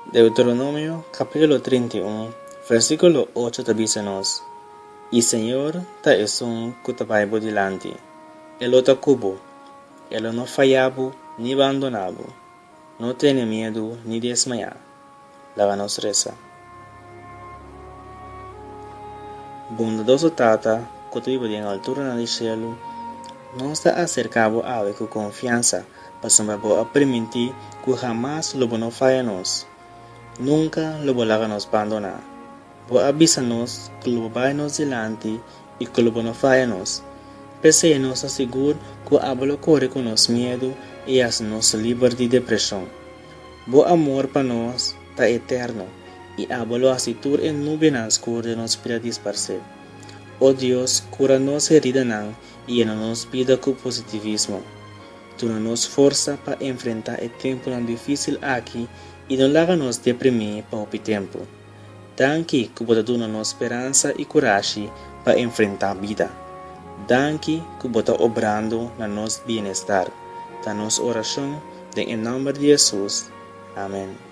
Deuteronomio kapítulo 31, versíkulo 8 ta bisa nos, I Señor ta esun ku ta bai bo dilanti, E lo ta ku bo, E lo no faya bo ni bandoná bo. No tene miedu ni desmayá. Laga nos resa. Bondadoso Tata ku ta biba den alturanan di shelu, nos ta aserká bo awe ku konfiansa pasobra bo a primintí ku hamas lo bo no faya nos. Nunka lo bo laga nos bandoná. Bo a bisa nos ku lo bo bai nos dilanti i ku lo bo no faya nos. P'esei nos ta sigur ku abo lo kore ku nos miedu i hasi nos liber di depreshon. Bo amor pa nos ta eterno, i abo lo hasi tur e nubianan skur den nos bida disparsé. O Dios, kura nos heridanan i yena nos bida ku positivismo. Duna nos forsa pa enfrentá e tempunan difísil aki i no laga nos deprimí pa hopi tempu. Danki ku bo ta duna nos speransa i kurashi pa enfrentá bida. Danki ku bo ta obrando na nos bienestar. Ta nos orashon den e nòmber di Hesus. Amen.